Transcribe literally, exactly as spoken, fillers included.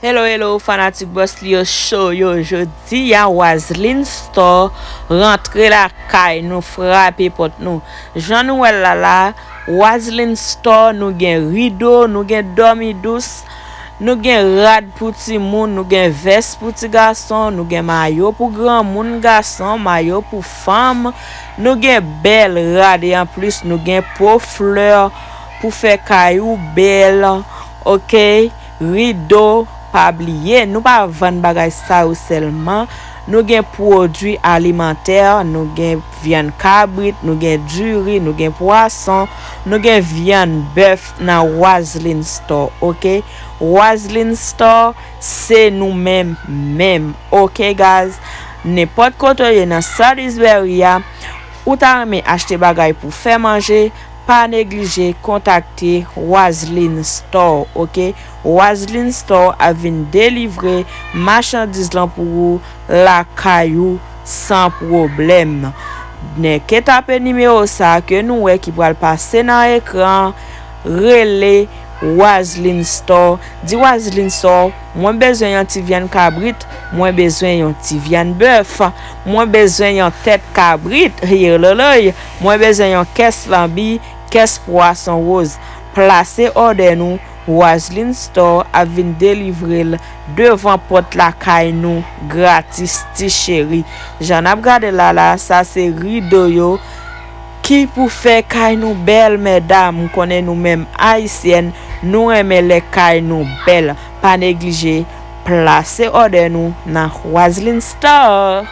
Hello, hello, fanatik Boss Lio Show yo. Jodi a, Waslin Store rantre lakay nou, frape pòt nou. Jan nou wè l la la, Waslin Store, nou gen rido, nou gen dòmi dous, nou gen rad pou timoun, nou gen vès pou ti gason, nou gen mayo pou granmoun, gason, mayo pou fanm, nou gen bèl rad e anplis nou gen po flè pou fè kay ou bèl, oke? Rido, pa bliye, nou pa vann bagay sa yo sèlman. Nou gen pwodui alimantè, nou gen vyann kabrit, nou gen diri, nou gen pwason, nou gen vyann bèf nan Waslin Store, oke? Waslin Store, se nou menm menm, oke, guys? Nenpòt kote w ye nan Salisbury a, ou ta renmen achte bagay pou fè manje, pa neglije kontakte Waslin Store, oke? Waslin Store ap vin delivre machandiz lan pou ou lakay ou san pwoblèm. Nèke tape nimewo sa a ke nou wè ki pral pase nan ekran, rele Waslin Store. Di Waslin Store, mwen bezwen yon ti vyann kabrit, mwen bezwen yon ti vyann bèf, mwen bezwen yon tèt kabrit, yeloloy, mwen bezwen yon kès lanbi, kès pwason woz. Plase òdè nou, Waslin Store ap vin delivre l devan pòt lakay nou gratis, ti cheri. Jan n ap gade la la, sa se rido yo ki pou fè kay nou bèl, medam. M konnen nou menm Ayisyèn, nou renmen lè kay nou bèl. Pa neglije plase òdè nou nan Waslin Store.